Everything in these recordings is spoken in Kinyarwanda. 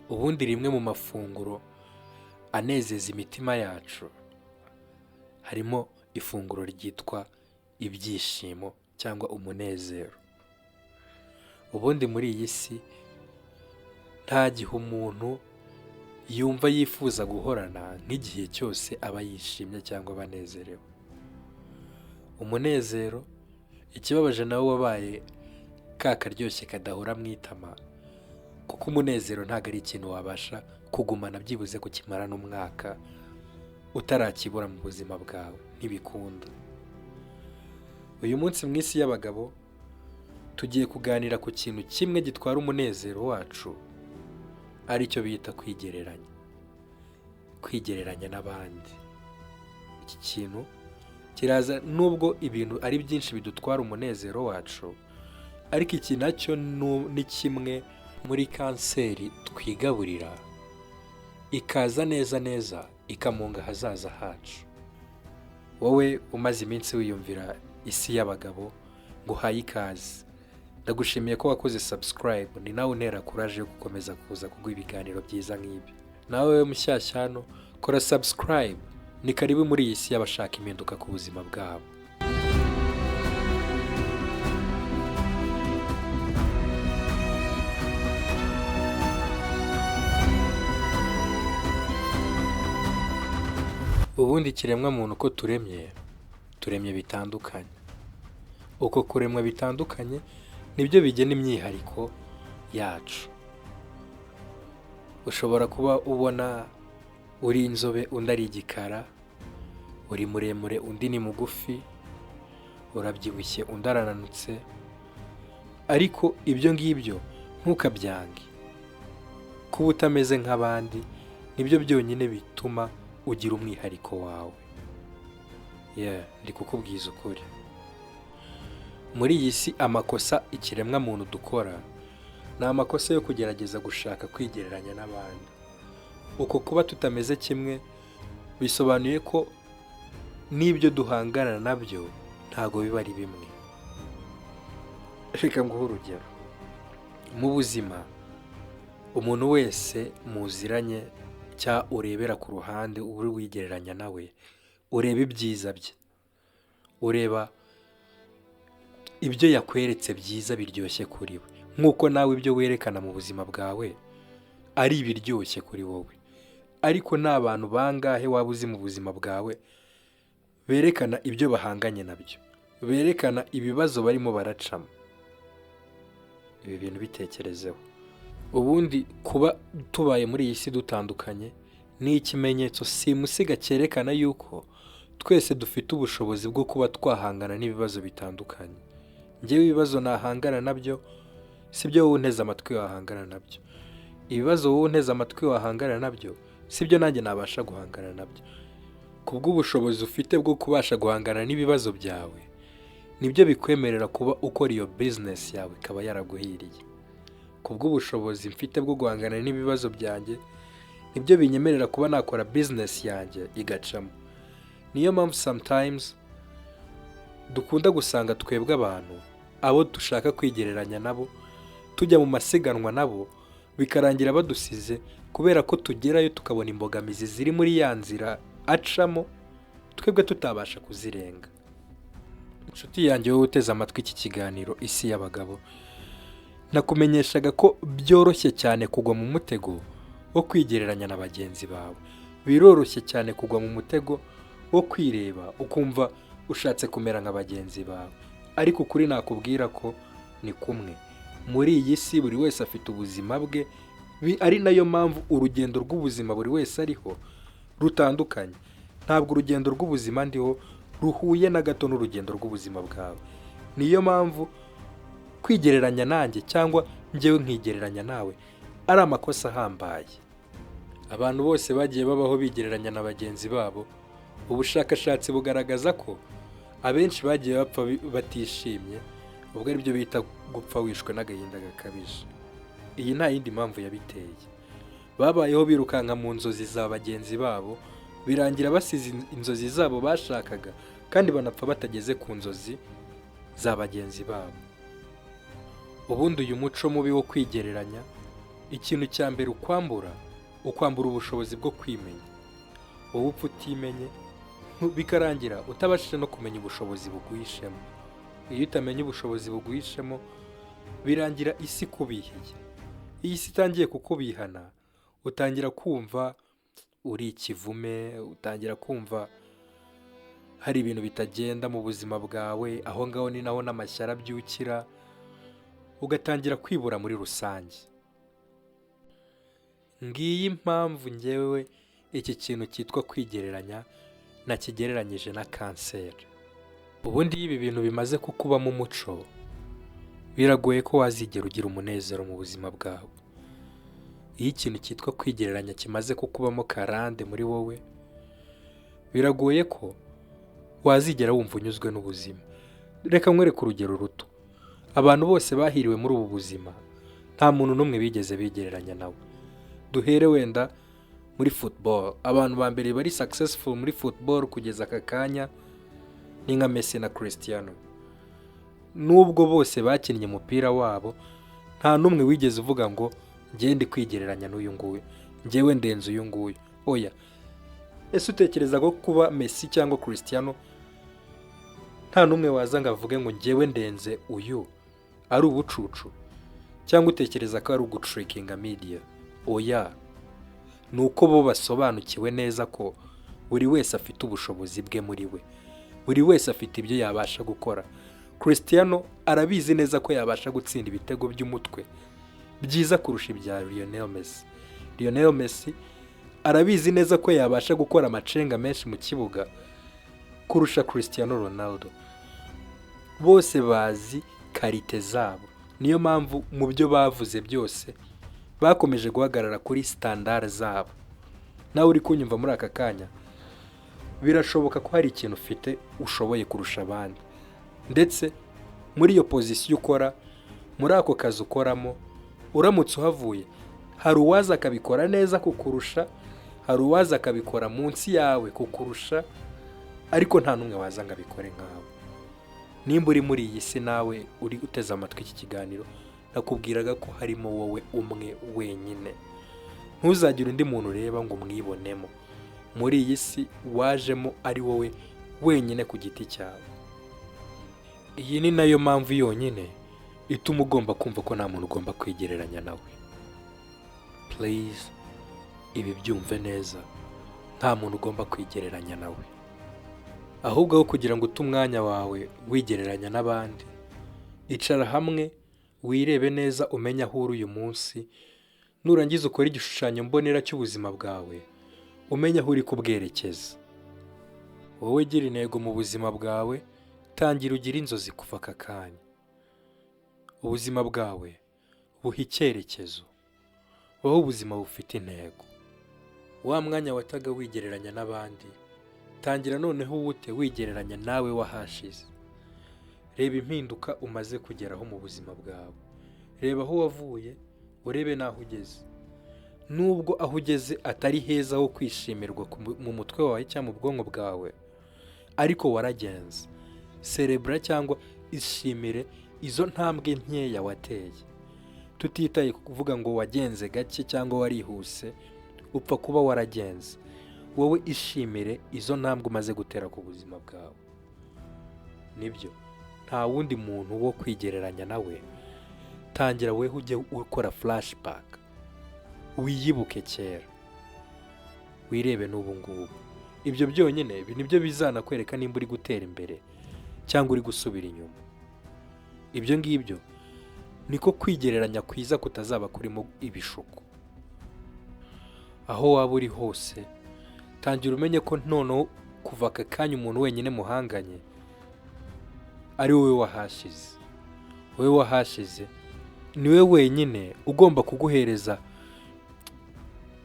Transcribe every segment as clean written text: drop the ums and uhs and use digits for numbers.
Ubundi rimwe mu mafunguro anezeza imitima yacu harimo ifunguro ryitwa ibyishimo cyangwa umunezero. Ubundi muri iyi si nta gihe umuntu yumva yifuza guhorana nk'igihe cyose aba yishimye cyangwa aba anezerewe. Umunezero, ikibabaje nawo wabaye ka karyoshye kadahora mu itama, kuko umunezero ntabwo ari ikintu wabasha kugumana byibuze kukimarana umwaka utarakibura mu buzima bwawe, ntibikunda. Uyu munsi mu isi y'abagabo tugiye kuganira ku kintu kimwe gitwara umunezero wacu, aricyo bita kwigereranya. Kwigereranya n'abandi. Iki kintu kiraza nubwo ibintu ari byinshi bidutwara umunezero wacu, ariko iki nacyo ni kimwe muri kanseri twigaburira, ikaza neza neza ikamunga ahazaza hacu. Wowe umaze iminsi wiyumvira isi y'abagabo, nguhaye ikaze. Ndagushimiye ko wakoze subscribe, ni nawe untera courage yo gukomeza kuza kuguha ibiganiro byiza nk'ibi. Nawe mushyashya hano, kora subscribe, ni karibu muri iyi si y'abashaka impinduka ku buzima bwabo. Ubundi ikiremwamuntu uko turemye, turemye bitandukanye. Uko kuremwa bitandukanye nibyo bigena imyihariko yacu. Ushobora kuba ubona uri inzobe undi ari igikara, uri muremure undi ni mugufi, urabyibushye undi arananutse, ariko ibyo ngibyo ntukabyange. Kuba utameze nk'abandi nibyo byonyine bituma ugira umwihariko wawe. Yeah, ndi kukubwiza ukuri. Muri iyi si amakosa ikiremwamuntu dukora ni amakosa yo kugerageza gushaka kwigereranya n'abandi. Uko kuba tutameze kimwe bisobanuye ko n'ibyo duhangana nabyo ntago biba ari bimwe. Reka nguhe urugero. Mu buzima umuntu wese muziranye cyangwa urebera ku ruhande uri wigereranya nawe, ureba ibyiza bye, ureba ibyo yakweretse byiza biryoshye kuri we, nk'uko nawe ibyo werekana mu buzima bwawe ari ibiryoshye kuri wowe. Ariko ni abantu bangahe waba uzi mu buzima bwawe berekana ibyo bahanganye nabyo, berekana ibibazo barimo baracamo? Ibi bintu bitekerezeho. Ubundi kuba tubaye muri iyi si dutandukanye ni ikimenyetso simusiga cyerekana yuko twese dufite ubushobozi bwo kuba twahangana n'ibibazo bitandukanye. Njyewe ibibazo nahangana nabyo si byo wowe unteze amatwi wahangana nabyo. Ibibazo wowe unteze amatwi wahangana nabyo si byo nanjye nabasha guhangana nabyo. Kubw'ubushobozi ufite bwo kubasha guhangana n'ibibazo byawe, nibyo bikwemerera kuba ukora iyo business yawe ikaba yaraguhiriye. Kubw'ubushobozi mfite bwo guhangana n'ibibazo byanjye, nibyo binyemerera kuba nakora business yanjye igacamo. Niyo mpamvu sometimes dukunda gusanga twebwe abantu abo dushaka kwigereranya nabo tujya mu masiganwa nabo bikarangira badusize, kubera ko tugerayo tukabona imbogamizi ziri muri ya nzira acamo twebwe tutabasha kuzirenga. Inshuti yanjye wowe uteze amatwi iki kiganiro isi y'abagabo, nakumenyeshaga ko byoroshye cyane kugwa mu mutego wo kwigereranya na bagenzi bawe. Biroroshye cyane kugwa mu mutego wo kwireba ukumva ushatse kumera nka bagenzi bawe, ariko ukuri nakubwira ko ni kumwe. Muri iyi si buri wese afite ubuzima bwe, ari nayo mpamvu urugendo rw'ubuzima buri wese ariho rutandukanye. Ntabwo urugendo rw'ubuzima ndiho ruhuye na gato n'urugendo rw'ubuzima bwawe. Niyo mpamvu kwigereranya nanjye cyangwa njyewe nkigereranya nawe ari amakosa ahambaye. Abantu bose bagiye babaho bigereranya na bagenzi babo, ubushakashatsi bugaragaza ko abenshi bagiye bapfa batishimye, ubwo aribyo bita gupfa wishwe n'agahinda gakabije. Iyi nta yindi mpamvu yabiteye. Babayeho birukanka mu nzozi za bagenzi babo, birangira basize inzozi zabo bashakaga, kandi banapfa batageze ku nzozi za bagenzi babo. Ubundi uyu muco mubi wo kwigereranya, Ikintu cya mbere ukwambura, ukwambura ubushobozi bwo kwimenya. Wowe upfa utimenye, bikarangira utabashije no kumenya ubushobozi buguhishemo. Iyo utamenya ubushobozi buguhishemo, birangira isi ikubihiye. Iyo isi itangiye kukubihana, utangira kumva uri ikivume, utangira kumva hari ibintu bitagenda mu buzima bwawe. Aho ngaho ni naho n'amashyari abyukira, ugatangira kwibura muri rusange. Ngiyi impamvu ngewe iki kintu cyitwa kwigereranya nakigereranyije na kanseri. Ubundi iyo ibi bintu bimaze kukubamo umuco, biragoye ko wazigera ugira umunezero mu buzima bwawe. Iyo ikintu cyitwa kwigereranya kimaze kukubamo karande muri wowe, biragoye ko wazigera wumva unyuzwe n'ubuzima. Reka nkwereke urugero ruto. Abantu bose bahiriwe muri ubu buzima, nta muntu n'umwe bigeze bigereranya nawe. Duhere wenda muri football. Abantu ba mbere bari successful muri football kugeza aka kanya ni nka Messi na Cristiano. Nubwo bose bakinnye umupira wabo, nta n'umwe wigeze uvuga ngo njye ndi kwigereranya n'uyu nguyu, njyewe ndenze uyu nguyu. Oya. Ese utekereza ko kuba Messi cyangwa Cristiano nta n'umwe waza ngo avuge ngo njyewe ndenze uyu ari ubucucu, cyangwa utekereza ko ari ugutrickinga media? Oya, ni uko bo basobanukiwe neza ko buri wese afite ubushobozi bwe muri we, buri wese afite ibyo yabasha gukora. Cristiano arabizi neza ko yabasha gutsinda ibitego by'umutwe byiza kurusha ibya Lionel Messi. Lionel Messi arabizi neza ko yabasha gukora amacenga menshi mu kibuga kurusha Cristiano Ronaldo. Bose bazi qualité zabo, niyo mpamvu mu byo bavuze byose bakomeje guhagarara kuri standard zabo. Nawe uri kunyumva muri aka kanya, birashoboka ko hari ikintu ufite ushoboye kurusha abandi, ndetse muri iyo position ukora, muri ako kazi ukoramo, uramutse uhavuye hari uwaza akabikora neza kukurusha, hari uwaza akabikora munsi yawe kukurusha, ariko nta n'umwe waza ngo abikore nkawe. Nimba uri muri iyi si, nawe uri uteze amatwi iki kiganiro, nakubwiraga ko harimo wowe umwe wenyine. Ntuzagire undi muntu ureba ngo umwibonemo. Muri iyi si wajemo ari wowe wenyine ku giti cyawe. Iyi ni nayo mpamvu yonyine ituma ugomba kumva ko nta muntu ugomba kwigereranya nawe. Please, ibi byumve neza, nta muntu ugomba kwigereranya nawe. Ahubwo aho kugira ngo ute umwanya wawe wigereranya n'abandi, icara hamwe wirebe neza, umenye aho uri uyu munsi. Nurangiza ukore igishushanyo mbonera cy'ubuzima bwawe, umenye aho uri kubwerekeza. Wowe gira intego mu buzima bwawe, tangira ugire inzozi kuva aka kanya. Ubuzima bwawe buha icyerekezo, wowe ubuzima bufite intego. Wa mwanya wataga wigereranya n'abandi, tangira noneho uwute wigereranya nawe wahashize. Reba impinduka umaze kugeraho mu buzima bwawe, reba aho wavuye, urebe n'aho ugeze. Nubwo aho ugeze atari heza ho kwishimirwa mu mutwe wawe cyangwa mu bwonko bwawe, ariko waragenze. Celebrate cyangwa ishimire izo ntambwe nkeya wateye, tutitaye ku kuvuga ngo wagenze gake cyangwa warihuse. Upfa kuba waragenze. Wowe ishimire izo ntambwe umaze gutera ku buzima bwawe. Nibyo, nta wundi muntu wo kwigereranya nawe. Tangira weho ujye ukora flashback, wiyibuke kera, wirebe n'ubu ngubu. Ibyo byonyine, ibi nibyo bizanakwereka nimba uri gutera imbere cyangwa uri gusubira inyuma. Ibyo ngibyo niko kwigereranya kwiza kutazaba kurimo ibishuko. Aho waba uri hose, tangira umenye ko noneho kuva aka kanya umuntu wenyine muhanganye ari wowe wahashize. Wowe wahashize niwe wenyine ugomba kuguhereza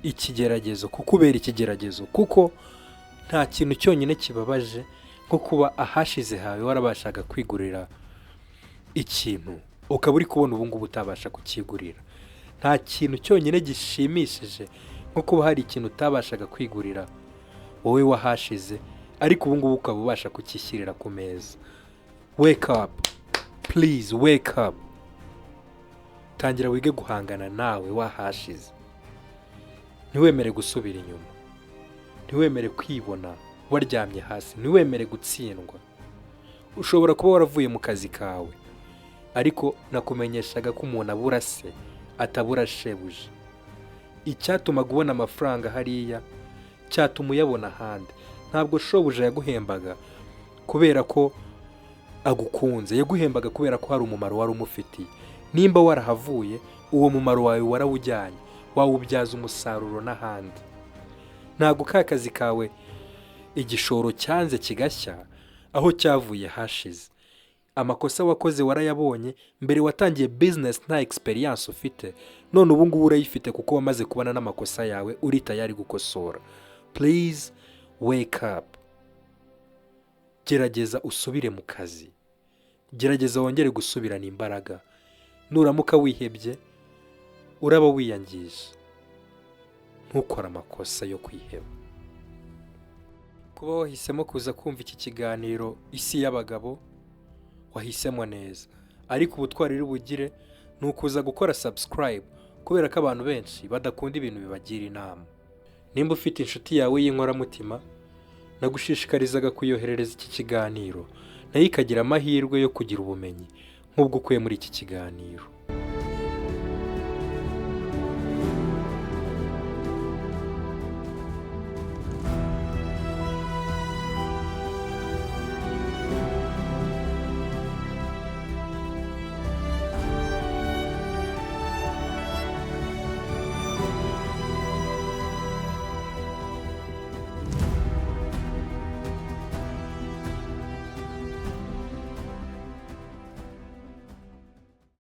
ikigeragezo, kukubera ikigeragezo, kuko nta kintu cyonyine kibabaje nko kuba ahashize hawe warabashaga kwigurira ikintu, ukaba uri kubona ubu ngubu utabasha kukigurira. Nta kintu cyonyine gishimishije nko kuba hari ikintu utabashaga kwigurira wowe wahashize, ariko ubu ngubu ukaba ubasha kukishyirira ku meza. Wake up, please, wake up. Tangira wige guhangana nawe wahashize. Ntiwemere gusubira inyuma, ntiwemere kwibona waryamye hasi, ntiwemere gutsindwa. Ushobora kuba waravuye mu kazi kawe, ariko nakumenyeshaga ko umuntu abura se atabura shebuja. Icyatumaga ubona amafaranga hariya cyatuma uyabona ahandi. Ntabwo shobuja yaguhembaga kubera ko agukunze, yaguhembaga kubera ko hari umumaro wari umufitiye. Nimba warahavuye, uwo mumaro wawe warawujyanye, wawubyaza umusaruro n'ahandi. Ntabwo ka kazi kawe igishoro cyanze kigashya, aho cyavuye hashize. Amakosa wakoze warayabonye. Mbere watangiye business nta experience ufite, none ubu ngubu urayifite kuko wamaze kubona n'amakosa yawe, uri tayari gukosora. Please wake up, gerageza usubire mu kazi, gerageza wongere gusubirana imbaraga. Nuramuka wihebye, uraba wiyangije. Ntukore amakosa yo kwiheba. Kuba wahisemo kuza kumva iki kiganiro Isi y'Abagabo, wahisemo neza, ariko ubutwari uri bugire ni ukuza gukora subscribe, kubera ko abantu benshi badakunda ibintu bibagira inama. Nimba ufite inshuti yawe y'inkoramutima, nagushishikarizaga kuyoherereza iki kiganiro, nayo ikagira amahirwe yo kugira ubumenyi nk'ubwo ukuye muri iki kiganiro.